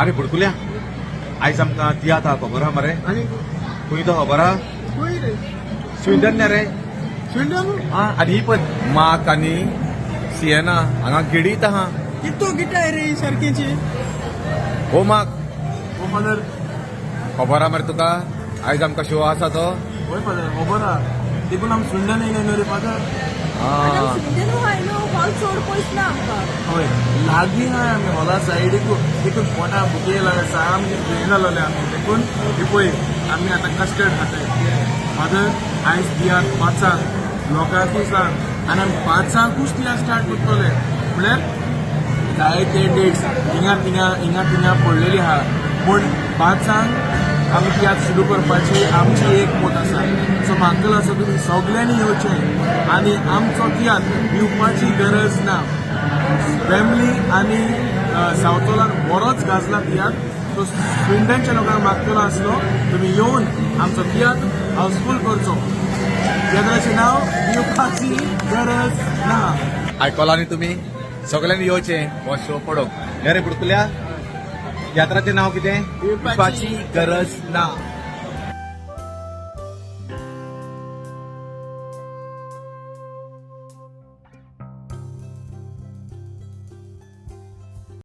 अरे बुडकुल्या, आयज आमकां तियात्र आहा, खबर आहा मरे? आनी खंय तो खबर आहा? खंय रे? स्विंडन रे. स्विंडन. हा, आनी ही पळय माक आनी सिएना हांगा गिडीत आहा. कितो गिटाय रे सारकेची. हो माक. हो फादर. खबर आहा मरे तुका, आयज आमकां शो आसा तो? होय फादर, खबर आहा. देखून आमी स्विंडन येयले न्हू रे फादर. आं. स्विंडन आयलो, हॉल चड पयस ना आमकां. हय, लागीं आहा आमी हॉला सायडीकू. देखून पोटा भुके लागले, सामकी भुके जालोले आमी. देखून ही पळय आमी आतां कस्टर्ड खाताय. फादर, आयज तियात्र 5 लोकांकूय सांग आनी आमी 5 स्टार्ट करतले. म्हळ्यार जायते डेट्स हिंगा थिंगा हिंगा थिंगा पडलेली आहा, पूण 5 आमी तियात्र सुरू करपाची आमची एक मत आसा. सो म्हाका आसा, तुमी सगल्यांनी येवचें आनी आमचो तियात्र भिवपाची गरज ना. फॅमिली आनी सावथॉलान बरोच गाजला तियात्र. सो स्विंडनच्या लोकांक मागतलो आसलो, तुमी येवन आमचो तियात्र हाऊसफूल करचो. तियात्राचें नांव भिवपाची गरज ना. आयकला न्ही तुमी? सगळ्यांनी येवचें हो शो पळोवंक. रे बुडकुल्या, तियात्राचें नांव कितें? भिवपाची गरज ना.